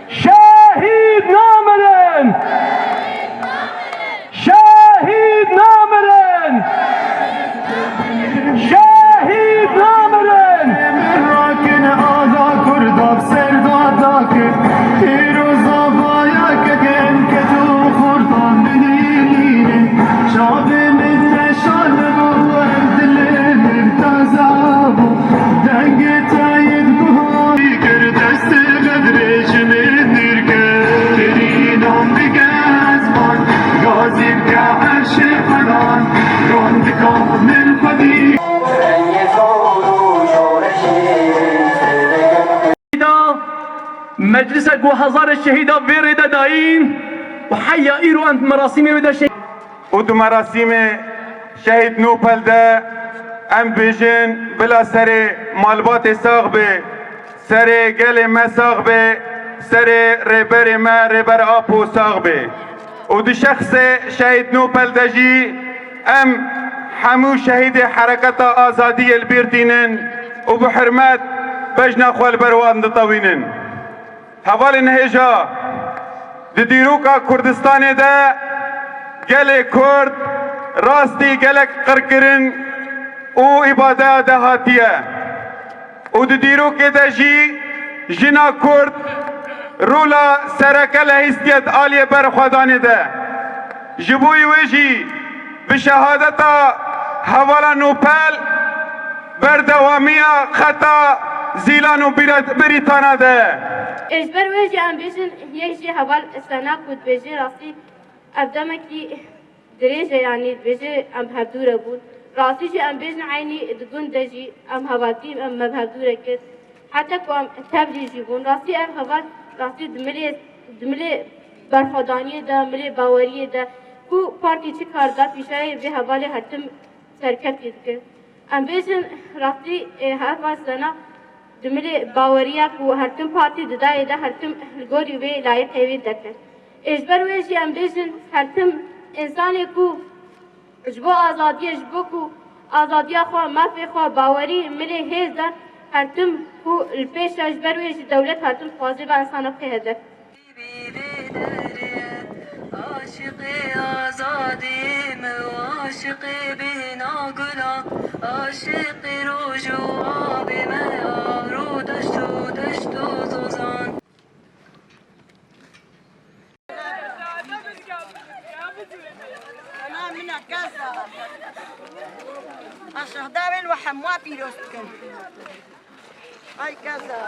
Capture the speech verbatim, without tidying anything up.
Şehîd namirin! Şehîd namirin! Şehîd namirin! Rakin ala Kurda bi ser da dakin. Pîroza vaya kegen keto xurdan binînin. Çavê min meşal bû, dilê min taza bû. Dengê te yê guh kir destê Bedrê ji min dûr kir. Kirînan dike ezman, gazî bike erşê Xwedan. Ron dika min xwedî. Şehîda, meclisek û hezarê şehîda vê rê de dayîn û heya îro em di merasîmê wê de şehîd. Û di merasîmê şehîd Nûpel de em bêjin, bila serê malbatê sax be, serê gelê me sax be, serê rêberê me, Rêber Apo sax be. Û di şexsê şehîd Nûpel de jî em hemû şehîdê Hereketa Azadiyê li bîr tînin û bi hurmet bejna xwe li ber wan ditewînin. Hevalên hêja, di dîroka Kurdistanê de gelê Kurd rastî gelek qirkirin û îbadeya de hatiye. Û di dîrokê de jî jina Kurd rola sereke lehîstiye di aliyê berxwedanê de. Ji bo wê jî bi şehadeta hevala Nûpel berdewamiya xeta Zîlan û Bîre-, Birîtana de. Ê ji ber wê jî em bêjin, yek jî heval Sena ku dibêjê rastî ev demekî dirêj e, yanî dibêje em hevdû re bûn. Rastî jî em bêjin eynî di gund de jî em hevaltî, em me bi hevdû re kir. Heta ku em tevlî jî bûn. Rastî ev heval, rastî di milê, di milê berxwedaniyê de, milê baweriyê de ku partî çi kar da pîşayê vê hevalê her tim serkeftî dike. Em bêjin rastî, ê, heval Sena di milê baweriya ku her tim partî di dayê de her tim li gorî wê layîqê wê derket. Ê, ji ber wê jî em bêjin her tim însanê ku ji bo azadiyê, ji bo ku azadiya xwe, mafê xwe, bawerî, milê hêz de her tim ku li pêş e, ji ber wê jî dewlet her tim dixwaze ve insana bixê hedef. Aşiqê azadiyê me û aşiqê bêhna gulan, aşiqê roj û avê me, aro deşt û deşt û zozan. Ana min e, keza. Aşiq dawên we hemû pîroz dikin. Ay keza.